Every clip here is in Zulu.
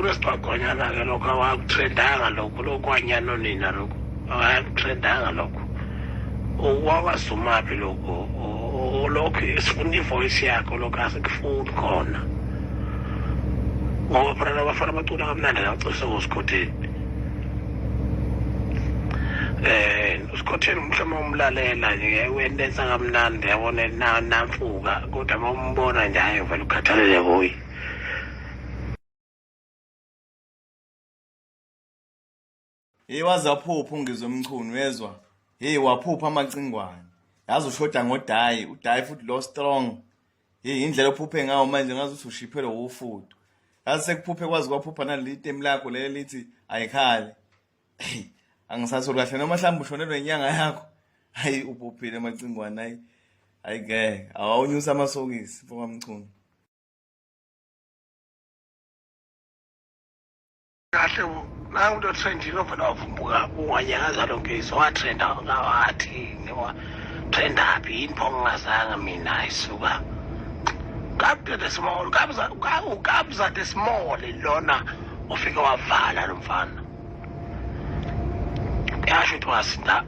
Kunesigwagwanyana-ke lokho, awakutrendanga lokho, lokhu kwanyana nina lokho, awakutrendanga lokho. OkwakwaZumaphi lokho, lokhu sifuna ivoice yakho, lokho asikufuni khona. Ngoba phela labafana bacula kamnandi labacishe kosikhotheni. Usikhotheni umhle uma umlalela nje uyendensa kamnandi yabona namfuka, kodwa uma umbona nje hayi uvele ukhathalele kuye. Hey waze waphupha uNgizwe Mchunu uyezwa. Hey waphupha amacingwane. Yazi ushoda ngodayi, udayi futhi lo strong. Hey indlela ophuphe ngawo manje ngazi ukuthi ushiphelwe ufudu. Yazi sekuphuphe kwazi kwaphupha naleli temu lakho leli lithi ayikhali. Hey angisatholi kahle noma mhlawumbe ushonelwe inyanga yakho. Hayi uphuphile amacingwane hayi. Hayi ngeke awunyusa amasokisi mfoka Mchunu. Kahle bo, nangu umuntu otrendile ovele wavumbuka unganyakaza lonke izwe, watrenda wathini, watrenda phi, yini pho ngingazanga mina ayisuka. Kabza the Small, Kabza, uKabza the Small lona ofike wavala lo mfana. Yasho ukuthi wasinda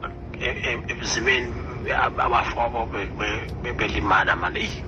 ebuzimeni abafowabo belimala manje.